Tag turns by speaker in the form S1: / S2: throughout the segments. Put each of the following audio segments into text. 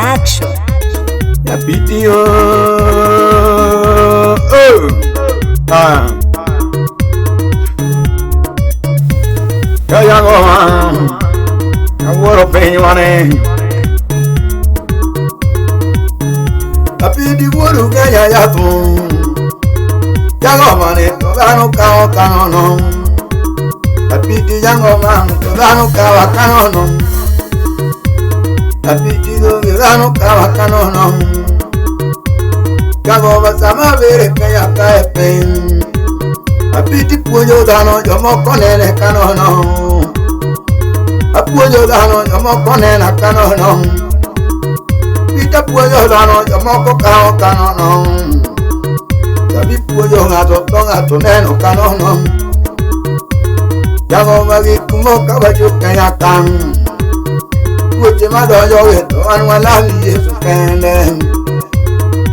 S1: Production.
S2: Yapiti oh, oh. Ah. Kaya go awuoro piny wane. Apidi wuoru Kenya yathum. Jago mane to dhano kawo kanono. Apiti jango man to dhano kawa kanono. Apiti donge dhano kawa kanono. Jago sama bere Kenya kae piny. Apiti puonjo dhano jomoko nene kanono. Apuonjo dhano jomoko nena kanono. Pita puonjo dhano jomoko kawo kanono. Sabi puonjo ng'ato to ng'ato neno kanono. Jago ma gik moko wacho Kenya kan. Weche madonjo gi to wan walam Yesu kende.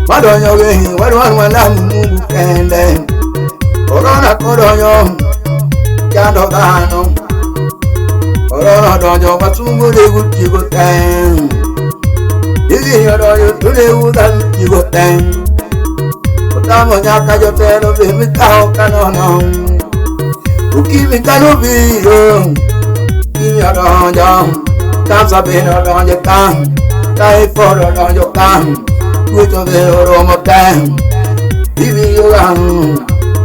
S2: Madonjo gi wan walam Mungu kende. Korona kodonjo chando dhano. Korona donjo wasungu nego tieko te. Gigi odonjo to nego dhano tieko te. Otamo nyaka jotelo be mikawo kanono. Ukimwi kanobiro, ukimwi odonjo, kansa bende odonjo ka, typhoid odonjo ka, tuoche be oromo te. Iwinjo ga,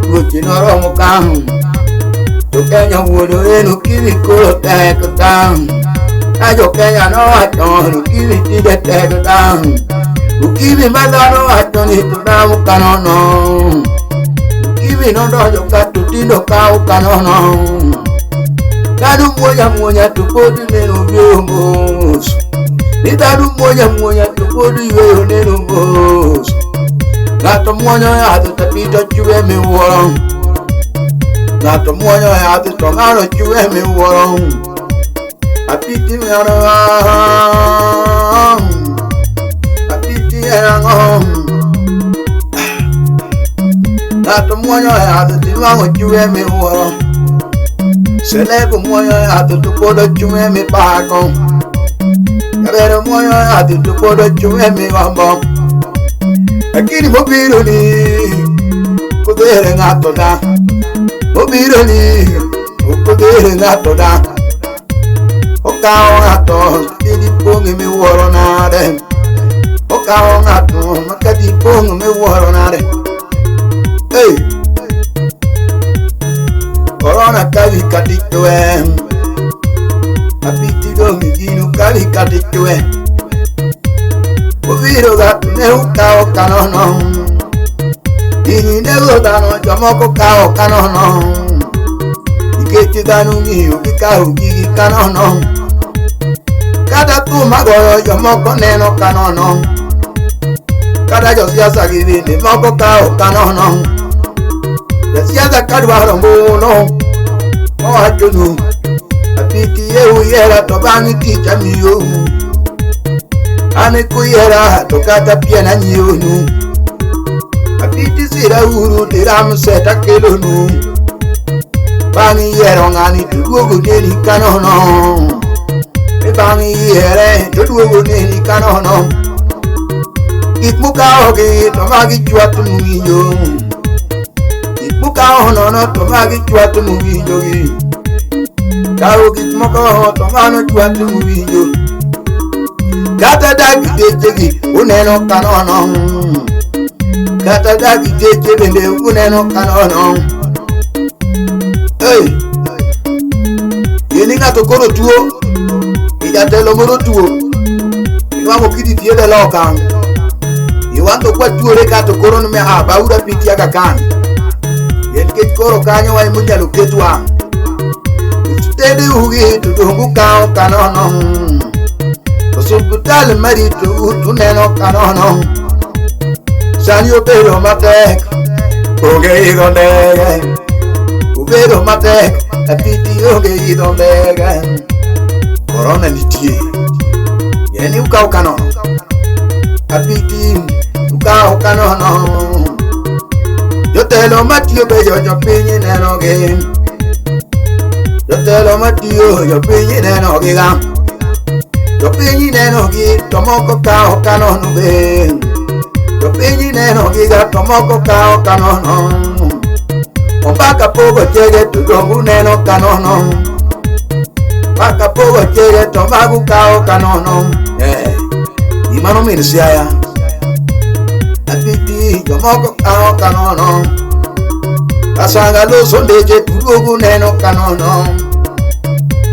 S2: tuoche noromo ka. Jo Kenya wuondo ni ukimwi koro tek ta. Ka jo Kenya nowacho ni ukimwi tinde tek ta. Ukimwi ma dhano wacho ni to dhano kanono. Ukimwi nodonjo ka to tinde okaw kanono. Dhano muonya muonya to pod neno biro mos. Ni dhano muonya muonya to pod yweyo neno mos. Ng'ato muonyo yath to pito chwe miwuoro. Ng'ato muonyo yath to ng'ano chwe miwuoro. Apiti ng'ano, apiti en ang'o? Ng'ato muonyo yath to nwang'o chwe miwuoro. Celeb muonyo yath to pod ochwe mipako. Jabero muonyo yath to pod ochwe migombo. Lakini mobiro ni kodhere ng'ato da. Mobiro ni okodhere ng'ato da. Okawo ng'ato kidi pong' miwuoro nade. Okawo ng'ato makadi pong' miwuoro nade. Hey! Korona kawi kati chwe. Apiti donge gino kawi kati chwe. Obiro ng'ato ne okawo kanono. Gini nego dhano jomoko kawo kanono. Nikech dhano ng'iyo gikawo gigi kanono. Kata thum magoyo jomoko neno kanono. Kata josiasa gi bende moko kawo kanono. Jasiasa kadwaro ombulu owachonu apiti yie uyiera to bang'e tich amiyou. An kuyiera to kata pien anyiewonu. Apiti sira uru tiram set akelonu. Bang' yiero ng'ani to duogo neni kanono. Ni bang' yiere to duogo neni kanono. Gik mukawogi to magi chwat muwinjo. Gik mukawo nono to magi chwat muwinjo gi. Kawo gik moko to mano chwat muwinjo. Kata dakteche gi uneno kanono. Kata dakteche bende uneno kanono. Hey! Yeni ng'ato koro tuo, jatelo moro tuo, inwang'o kidhi thiedhe loka. Iwanto kwa tuore ka to koro ni a baura piti Aga Khan. Nikech koro kanyo wa emonyalo ketwa. Tede ugi to dong ukawo kanono. Osiptal marito tuneno kanono. Sani obedo matek, onge idho ndege. Obedo matek, apiti onge idho ndege. Korona nitie, yani ukawo kanono. Apiti ukawo kanono. Jotelo matiyo be jopiny nenogi. Jotelo matiyo jopiny nenogi ga. Jopiny inenogi to moko kawo kanono be. Jopiny inenogiga to moko kawo kanono. Ombaka pogo chege to dongu neno kanono. Ombaka pogo chege to magu kawo kanono. Gimano min Siaya. Apiti jomoko kawo kanono. Kasanga loso ndeche tuduogo neno kanono.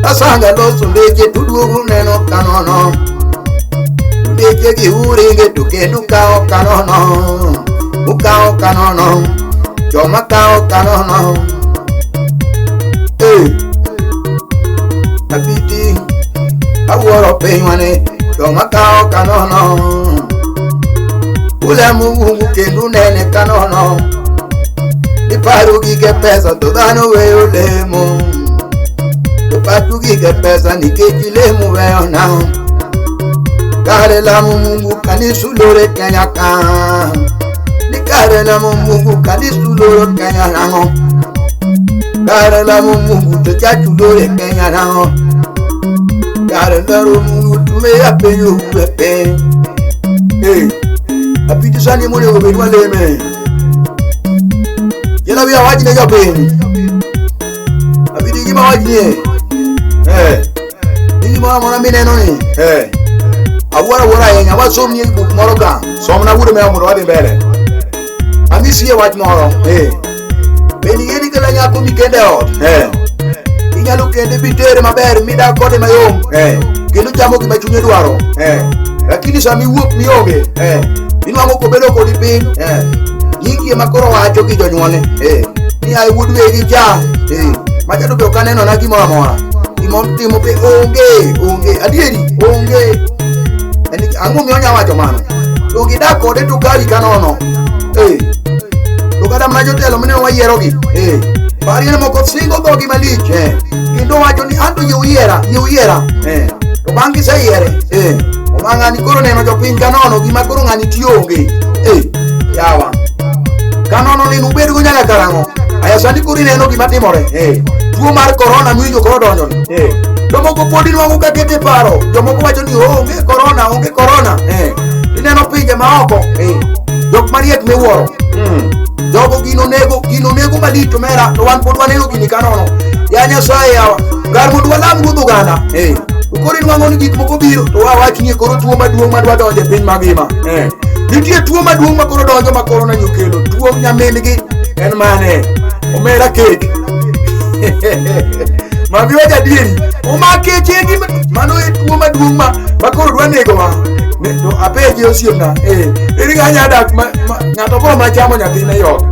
S2: Kasanga loso ndeche tuduogo neno kanono. Ndeche gi uringe to kendo kawo kanono. Ukawo kanono. Joma kawo kanono. Apiti awuoro pinywani joma kawo kanono. Ulemo Mungu kendo unene kanono. Iparo gige pesa to dhano weyo lemo. To pachu gige pesa nikech ilemo weyo nang'o. Kare lamo Mungu kanisu lore Kenya ka. Ni kare lamo Mungu kanisu lore Kenya nang'o. Kare lamo Mungu to chachu lore Kenya nang'o. Kare lamo Mungu tume apenyo uwe piny. Apiti sani monego bed waleme. Jela wiya wach ne jopiny. Apiti gima wachnie. Ni gimoro amora mineno ni. Awuoro awuora ahinya wasomni buk moro ka.
S1: Somna wuod mewa mondo wadhi mbele.
S2: Anyisi wach moro. Bende ing'e ni kata nyako mikende e ot. Inyalo kende mitere maber midak kode mayom. Kendo chamo gima chunye dwaro. Lakini sama iwuok mionge. Inwang'o kobedo kodi piny. Nyingi ema koro wacho gi jonyuolne. Ni ai wuod wegi cha. Macha to be ok aneno na gimoro amora. Gimotimo be onge, onge. Adieri, onge. Ang'o miyo onya wacho mano? To gidak kode to kawi kanono. To kata mana jotelo mane wayierogi. Parie moko singo dhogi malich. Kendo wacho ni anto yie uyiera, yie uyiera. To bang' kiseyiere. Oma ng'ani koro neno jopiny kanono gima koro ng'ani tiyo onge. Yawa. Kanono ni ubedgo nyaka karang'o? Aya sani koro ineno gima timore. Tuo mar korona miwinjo koro donjo ni. Jomoko pod inwang'o ka kete paro. Jomoko wacho ni onge korona, onge korona. Ineno pinje maoko. Jok mariek miwuoro. Jogo gino nego malich omera to wan pod waneno gini kanono. Ya Nyasaye yawa. Kar mondo walam ruodh oganda. Koro inwang'o ni gik moko biro to wawach ni koro tuo maduong' madwa donjo e piny mangima. Nitie tuo maduong' ma koro donjo ma korona ni okelo. Tuo nyamin-gi en mane? Omera kech. Mabi wacho adieri. Oma kech e gima mano e tuo maduong' ma koro dwa negowa. To apenje osiepna. Ere kaka anyalo dak ng'ato biro machamo nyathine e ot.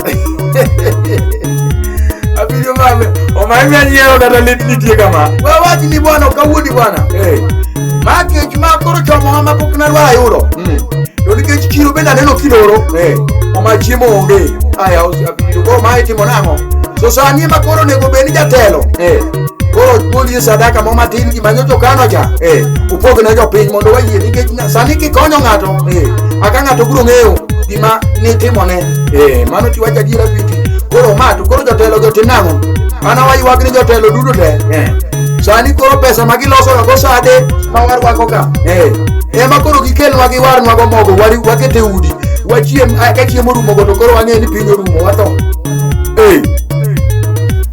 S2: Abiro mame. Omami anyiero kata lit nitie kama. Wawach ni bwana ok awuondi bwana. Ma kech ma koro chomowa ma pok nadwar ayudo. To nikech chiro bende aneno kiloro. Oma chiemo onge. Aya abiro koro mae itimo nang'o? So sani ema koro onego bed ni jatelo. Koro golie sadaka mo matin gima nyocha okano cha. Upog ne jopiny mondo wayie nikech sani kikonyo ng'ato. Aka ng'ato biro ng'eyo gima nitimone. Mano tiwacho adiera Piti. Koro ma to koro jotelo go tim nang'o? An awaywak ni jotelo duto te. Sani koro pesa ma giloso go sade ma warwako ka. Ema koro gikelnwa giwarnwa go mogo waket e udi. Wachiem ka chiemo orumo go to koro wang'e ni piny orumo watho.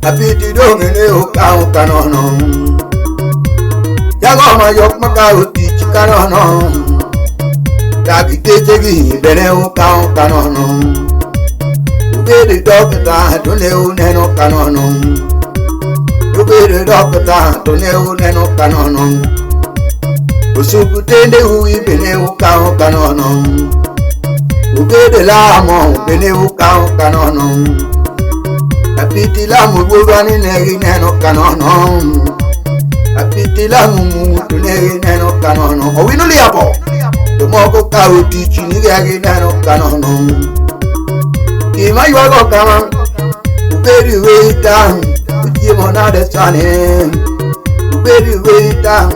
S2: Apiti dong' ne okawo kanono. Jagoma jok makawo tich kanono. Dakteche gi bende okawo kanono. Ubedo dokta to ne uneno kanono. Ubedo dokta to ne uneno kanono. Osuptende ui bende ukawo kanono. Ubedo lamo bende ukawo kanono. Apiti lamo ruodhwa ni ne gineno kanono. Apiti lamo Mungu to ne gineno kanono. Owino liapo. Jomoko kawo tich ni ne gineno kanono. Gima ywago kama ubedi wita uchiemo nade sani. Ubedi wita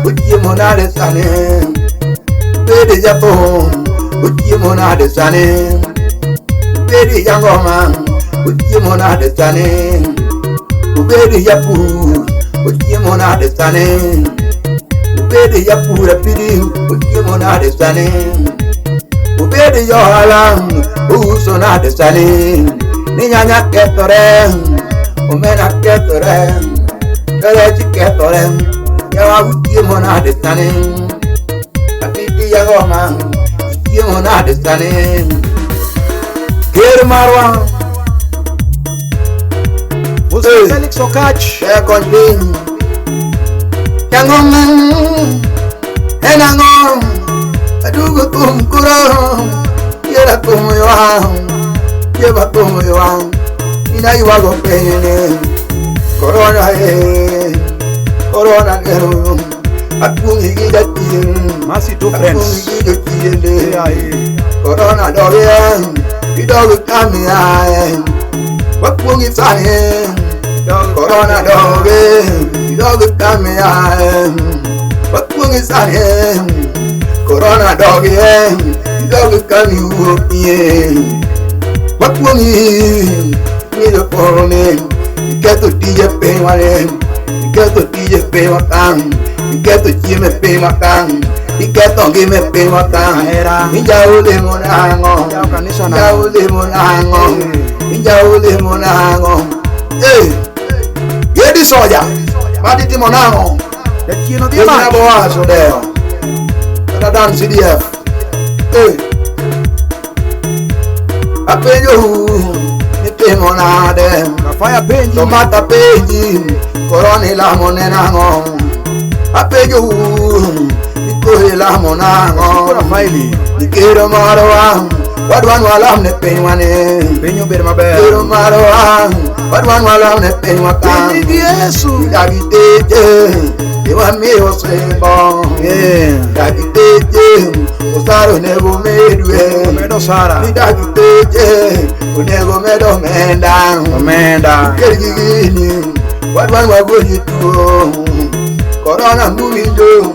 S2: uchiemo nade sani. Ubedi japo uchiemo nade sani. Ubedi jangoma uchiemo nade sani. Ubedi japur uchiemo nade sani. Ubede japur apidi ochiemo nade sani. Ubede johala ouso nade sani. Ni nyanya kethore, omena kethore, rech kethore, yawa uchiemo nade sani. Apidi jagoma uchiemo nade sani. Ker marwa
S1: Musa
S2: Hey.
S1: Felix Okach.
S2: Sekon piny. Jang'oma en ang'o? Aduogo thum koro, yiera thum ywa, yiera thum ywa. In aywago piny ni, korona e, korona ero. Akuong'i gi jachien,
S1: Mercy two
S2: akuong'i
S1: friends.
S2: gi jochiende.
S1: Yeah, yeah.
S2: Korona dogie, idog kamiae. Wakuong'i sani. Corona doge, dog kamiae. Wakuong'i sani. Corona doge, dog kamiwuokie. Wakuong'i ni jopolne, iketho tije pinywa ni, iketho tije pinywa ka, iketho chiemo e pinywa ka, iketho ngima e pinywa ka.
S1: Ahera.
S2: Ijawo lemo nang'o?
S1: Ijawo kanisa nang'o?
S2: Ijawo lemo nang'o? Ijawo lemo nang'o? Eh, Gedi soja, madi timo nang'o?
S1: Jachien odhi e
S2: Jogina
S1: mach.
S2: Boaz Odeo, kata Dan CDF. Eh, apenjou ni timo nade?
S1: Kafaya penji.
S2: To mata penji, korona ilamo ne nang'o? Apenjou ni koro ilamo nang'o?
S1: Koro faili.
S2: Nikero marwa, wadwa ni walam ne pinywa ni.
S1: Piny obed maber.
S2: Kero marwa, wadwa ni walam ne pinywa ka.
S1: Piny nigi Yesu.
S2: Dakiteche, iwamiyo osimbo.
S1: Yeah.
S2: Dakiteche, osaro onego medwe.
S1: Omedo Sara.
S2: Ni dakiteche, onego med omenda.
S1: Omenda.
S2: Kel gi gini, wadwa ni wagoni tuo. Korona muwinjo,